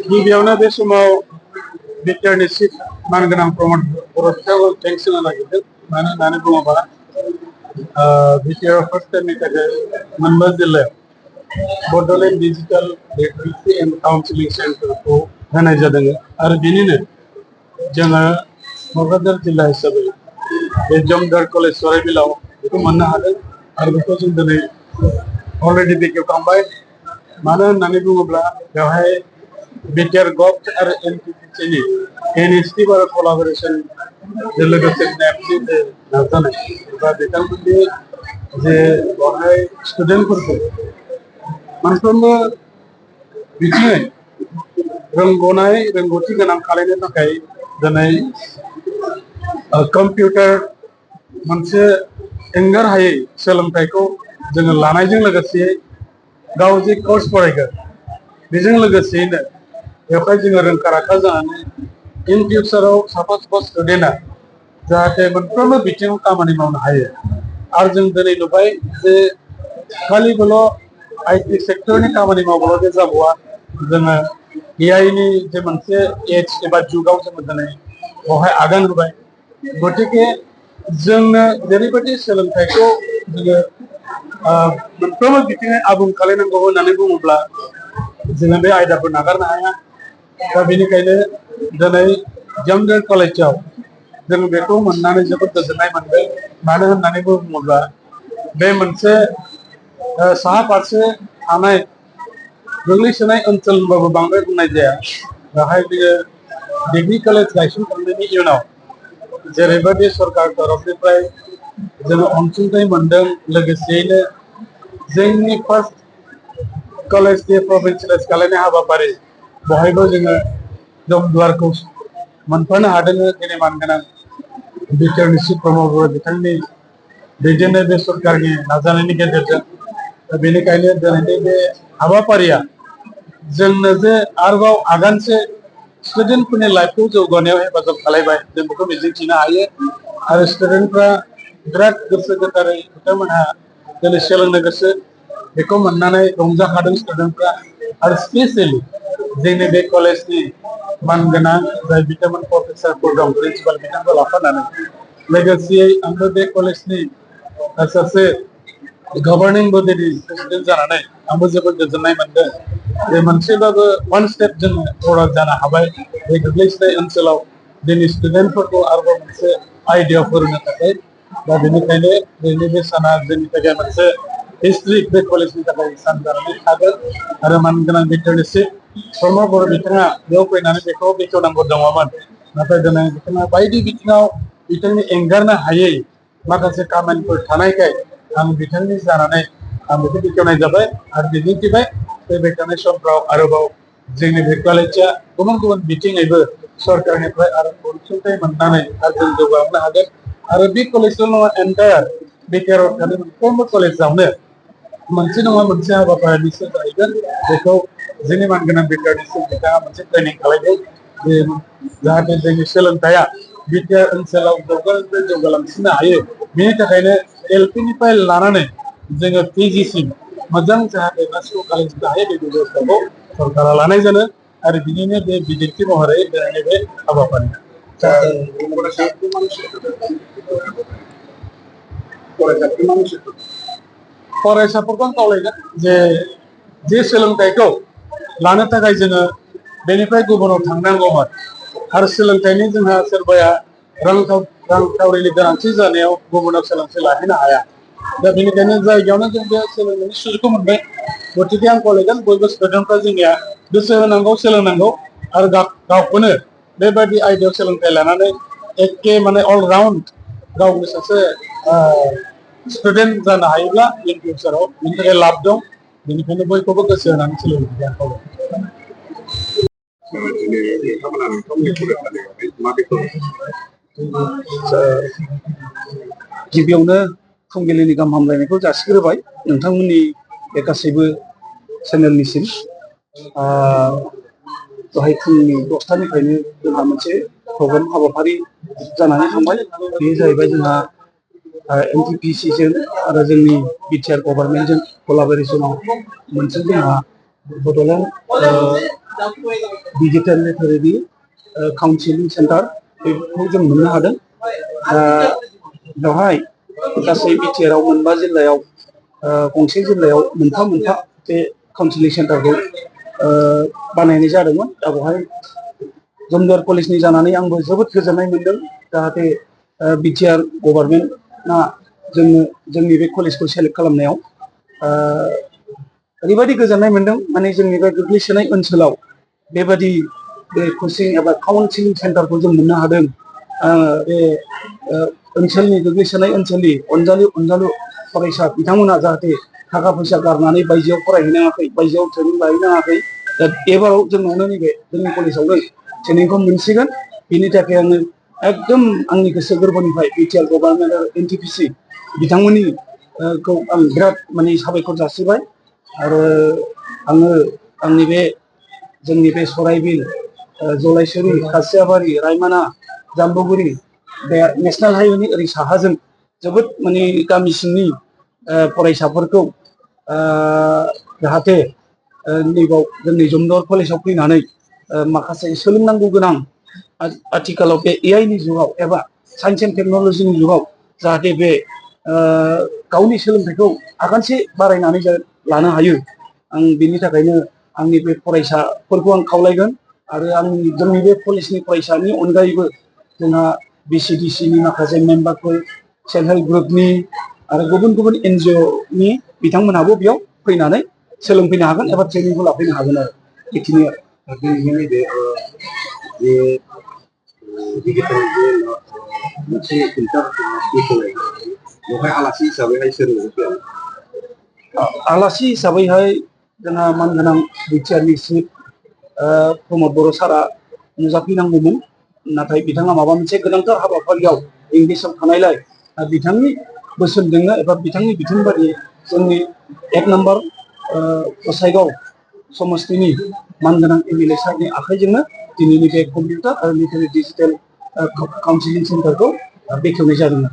गिबियावनो बे समाव बिटिआरनि चिफ मानगोनां प्रमद बर' बिथांखौ थेंक्स होनो नागिरदों। मानो होननानै बुङोबा बिटिआर फार्स्ट टाइमनि थाखाय मोनबा जिल्लायाव Bodoland digital literacy and counselling सेन्टारखौ होनाय जादों आरो बिनिनो जोङो क'क्राझार जिल्ला हिसाबै बे जमदार कलेज सराइबिलाव बेखौ मोननो हादों आरो बेखौ जों दिनै अलरेडि बेखेवखांबाय। मानो होननानै बुङोब्ला बेवहाय बिटिआर गभ आरो एनटिपिसिनि इनिशिएटिभ आरो कलाबरेसनजों लोगोसे नेपनि जे नाजानाय बा बिथांमोननि जे बेवहाय स्टुडेन्टफोरखौ मोनफ्रोमबो बिथिङै रोंगौथि गोनां खालामनो थाखाय दिनै कम्पिउटार मोनसे एंगार हायै सोलोंथाइखौ जोङो लानायजों लोगोसे गाव जे कर्स फरायगोन बेजों लोगोसेयैनो बेवहाय जोङो रोंखा राखा जानानै इन फिउचाराव साफा स्टुडेन्टआ जाहाथे मोनफ्रोमबो बिथिङाव खामानि मावनो हायो। आरो जों दिनै नुबाय जे खालिबोल' आईटी सेक्टरनि खामानि मावब्लाल' बे जाबावा। जोङो एआईनि जे मोनसे एज एबा जुगाव जोङो दिनै बेवहाय आगान होबाय। गतिके जोंनो जेरैबायदि सोलोंथाइखौ जोङो मोनफ्रोमबो बिथिङै आबुं खालामनांगौ होननानै बुङोब्ला जोङो बे आयदाखौ नागारनो हाया। दा बेनिखायनो दिनै जमदर कलेजाव जों बेखौ मोननानै जोबोद गोजोननाय मोनदों। मानो होननानै बुङोब्ला बे मोनसे साहा फारसे थानाय गोग्लैसोनाय ओनसोल होनबाबो बांद्राय बुंनाय जाया। बेवहाय बियो डिग्री कलेज गायसनखांनायनि उनाव जेरैबायदि सरकार तरफनिफ्राय जोङो अनसुंथाइ मोनदों, लोगोसेयैनो जोंनि फार्स्ट कलेज डे प्रभिन्सियेलाइज खालामनाय हाबाफारि बेवहायबो जोङो दम दुवारखौ मोनफानो हादों। दिनै मानगोनां बिटिआरनि चिफ प्रमद बर' बिथांनि दैदेननाय बे सरकारनि नाजानायनि गेजेरजों। बेनिखायनो दिनैनि बे हाबाफारिया जोंनो जे आरोबाव आगानसे स्टुडेन्टफोरनि लाइफखौ जौगानायाव हेफाजाब खालामबाय, जों बेखौ मिजिंथिनो हायो। आरो स्टुडेन्टफ्रा बिराद गोसो गोथारै बिथांमोनहा दिनै सोलोंनो गोसो, बेखौ मोननानै रंजाखादों स्टुडेन्टफ्रा। आरो स्पेसियेलि जोंनि बे कलेजनि मानगोनां जाय बिथांमोन प्रफेसारफोर दं, प्रिन्सिपाल बिथांखौ लाफानानै लोगोसेयै आंबो बे कलेजनि सासे गभर्निं बडिनि प्रेसिडेन्ट जानानै आंबो जोबोद गोजोननाय मोनदों। बे मोनसेबाबो वान स्टेप जोङो फरवार्ड जानो हाबाय बे गोग्लैसोनाय ओनसोलाव दिनै स्टुडेन्टफोरखौ आरोबाव मोनसे आइडिया फोरोंनो थाखाय। दा बेनिखायनो दिनै बे साना जोंनि थाखाय मोनसे हिस्ट्रि बे कलेजनि थाखाय सान जानानै थागोन। आरो मानगोनां बिटिआरनि चिफ प्रमद बर' बिथाङा बेयाव फैनानै बेखौ बेखेवनांगौ दङमोन, नाथाय दिनै बिथाङा बायदि बिथिङाव बिथांनि एंगारनो हायै माखासे खामानिफोर थानायखाय आं बिथांनि जानानै आं बेखौ बेखेवनाय जाबाय आरो मिजिंथिबाय फैबाय थानाय समफ्राव आरोबाव जोंनि बे कलेजआ गुबुन गुबुन बिथिङैबो सरकारनिफ्राय आरो अनसुंथाइ मोननानै आरो जों जौगालांनो हागोन। आरो बे कलेजल' नङा, एन्टायार बिटिआरआव थानाय मोनफ्रोमबो कलेजावनो मोनसे नङा मोनसे हाबाफारि निश्चय जाहैगोन। बेखौ जोंनि मानगोनां बिटिआरनि चिफ बिथाङा मोनसे ट्रेनिं खालामदों जे जाहाथे जोंनि सोलोंथाइया बिटिआर ओनसोलाव जौगालांसिननो जौगालांसिननो हायो। बेनि थाखायनो एलपिनिफ्राय लानानै जोङो पिजिसिम मोजां जाहाथे गासिबो खालामजोबनो हायो बे बेब'स्थाखौ सरकारा लानाय जादों। आरो बिनिनो बे बिदिन्थि महरै दिनैनि बे हाबाफारि। फरायसाफोरखौ आं खावलायगोन जे सोलोंथाइखौ लानो थाखाय जोङो बेनिफ्राय गुबुनाव थांनांगौमोन आरो सोलोंथाइनि जोंहा सोरबाया रांखावरिनि गोनांथि जानायाव गुबुनाव सोलोंथाइ लाहैनो हाया। दा बेनिखायनो जायगायावनो जों बे सोलोंनायनि सुजुगखौ मोनबाय। गतिके आं खावलायगोन बयबो स्टुडेन्टफ्रा जोंनिया गोसो होनांगौ, सोलोंनांगौ आरो गावखौनो बेबायदि आयदायाव सोलोंथाइ लानानै एके माने अलराउन्ड गावनो सासे स्टुडेन्ट जानो हायोब्ला इन फिउचाराव बिनि थाखाय लाब दं। बेनिखायनो बयखौबो गोसो होनानै सोलोंनो आं गिबियावनो फुंबिलिनि गाहाम हामलायनायखौ जासिग्रोबाय नोंथांमोननि बे गासैबो चेनेलनिसिम। दहाय फुंनि 10टानिफ्रायनो जोंहा मोनसे प्रग्राम हाबाफारि जानानै थांबाय। बेयो जाहैबाय जोंहा NTPC जों आरो जोंनि बिटिआर गभर्नमेन्टजों कलाबरेसनाव मोनसे जोंहा Bodoland digital literary counselling centre बेखौ जों मोननो हादों। बेवहाय गासै बिटिआरआव मोनबा जिल्लायाव गंसे जिल्लायाव मोनफा मोनफा बे काउन्सिलिं सेन्टारखौ बानायनाय जादोंमोन। दा बेवहाय जमदुवार कलेजनि जानानै आंबो जोबोद गोजोननाय मोनदों जाहाथे बिटिआर गभर्नमेन्टआ जोंनि बे कलेजखौ सेलेक्ट खालामनायाव ओरैबायदि गोजोननाय मोनदों माने जोंनि बे गोग्लैसोनाय ओनसोलाव बेबादि बे कचिं एबा काउन्सिलिं सेन्टारखौ जों मोननो हादों। बे ओनसोलनि गोग्लैसोनाय ओनसोलनि अनजालु फरायसा बिथांमोना जाहाथे थाखा फैसा गारनानै बायजोआव फरायहैनाङाखै, बायजोआव ट्रेनिं लाहैनाङाखै। दा एबाराव जोंनावनो नैबे जोंनि कलेजावनो ट्रेनिंखौ मोनसिगोन। बिनि थाखाय आङो एकदम आंनि गोसो गोरबोनिफ्राय बिटिआर गभर्नमेन्ट आरो NTPC बिथांमोननि खौ आं बिराद माने साबायखर जासिबाय। आरो आङो आंनि बे जोंनि बे सराइबिल, जलाइसुरि, खासियाबारि, रायमना, जाम्बुगुरि बे नेसनेल हाइवेनि ओरै साहाजों जोबोद माने गामि सिंनि फरायसाफोरखौ जाहाथे नैबाव जोंनि जमदुवार कलेजाव फैनानै माखासे सोलोंनांगौ गोनां आथिखालाव बे AI नि जुगाव एबा साइन्स एन्ड टेक्न'लजिनि जुगाव जाहाथे बे गावनि सोलोंथाइखौ आगानसे बारायनानै लानो हायो। आं बिनि थाखायनो आंनि बे फरायसाफोरखौ आं खावलायगोन। आरो जोंनि बे कलेजनि फरायसानि अनगायैबो जोंहा BCDC नि माखासे मेम्बारफोर, सेल्फ हेल्प ग्रुपनि आरो गुबुन गुबुन NGOनि बिथांमोनहाबो बेयाव फैनानै सोलोंफैनो हागोन एबा ट्रेनिंखौ लाफैनो हागोन आरो बेखिनि मोनसे फिल्टार बेवहाय आलासि हिसाबैहाय सोर फैया? आलासि हिसाबैहाय जोंहा मानगोनां बिटिआरनि चिफ प्रमद बर' सारआ नुजाफैनांगौमोन। नाथाय बिथाङा माबा मोनसे गोनांथार हाबाफारियाव इंलिसाव थानायलाय बिथांनि बोसोनजोंनो एबा बिथांनि बिथोन बादियै जोंनि 1 नम्बर गसाइगाव समस्तिनि मानगोनां MLA सारनि आखाइजोंनो दिनैनि बे कम्पिउटार आरो लिटारेरि डिजिटेल काउन्सिलिं सेन्टारखौ बेखेवनाय जादों।